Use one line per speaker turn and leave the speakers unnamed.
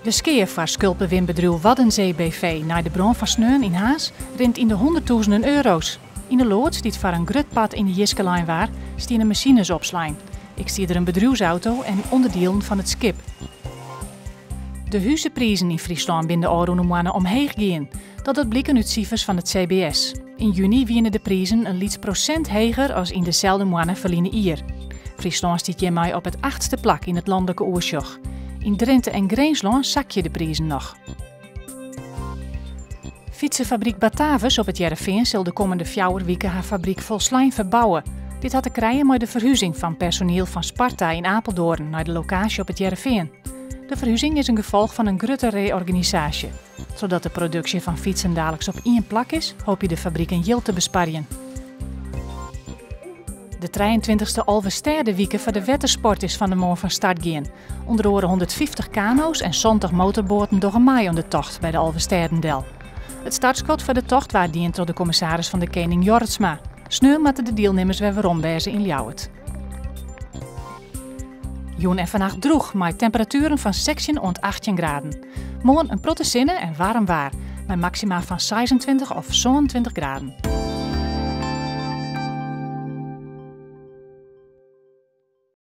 De skea foar skulpewinbedriuw Waddenzee BV nei de brân fan sneon yn Harns rint yn de hûnderttûzenen euro's. Yn de loads, dy't foar in grut part yn de jiske lein waard, stiene masines opslein. Ek stie der in bedriuwsauto en ûnderdielen fan it skip. De huzeprizen yn Fryslân binne de ôfrûne moanne omheech gien. Dat docht bliken út sifers fan it CBS. Yn juny wiene de prizen in lyts prosint heger as yn deselde moanne ferline jier. Fryslân stiet hjirmei op it achtste plak yn it lanlike oersjoch. Yn Drinte en Grinslân sakje de prizen noch. Fytsefabryk Batavus op It Hearrenfean sil de kommende fjouwer wike har fabryk folslein ferbouwe. Dit hat te krijen mei de ferhuzing fan personiel fan Sparta yn Apeldoorn nei de lokaasje op It Hearrenfean. De ferhuzing is in gefolch fan in grutte reorganisaasje. Trochdat de produksje fan fytsen daliks op ien plak is, hoopje de fabriken jild te besparjen. De trijeentweintichste Alvestêdewike foar de wettersport is fan 'e moarn fan start gien. Under oare 150 kano's en 70 motorboaten dogge mei oan de tocht by de Alvestêden del. It startskot foar de tocht waard dien troch de kommissaris fan de Kening Jorritsma. Sneon moatte de dielnimmers wer werom wêze yn Ljouwert. Jûn en fannacht drûch mei temperatueren fan 16 oant 18 graden. Moarn in protte sinne en waarm waar, mei maksima fan 26 of 27 graden.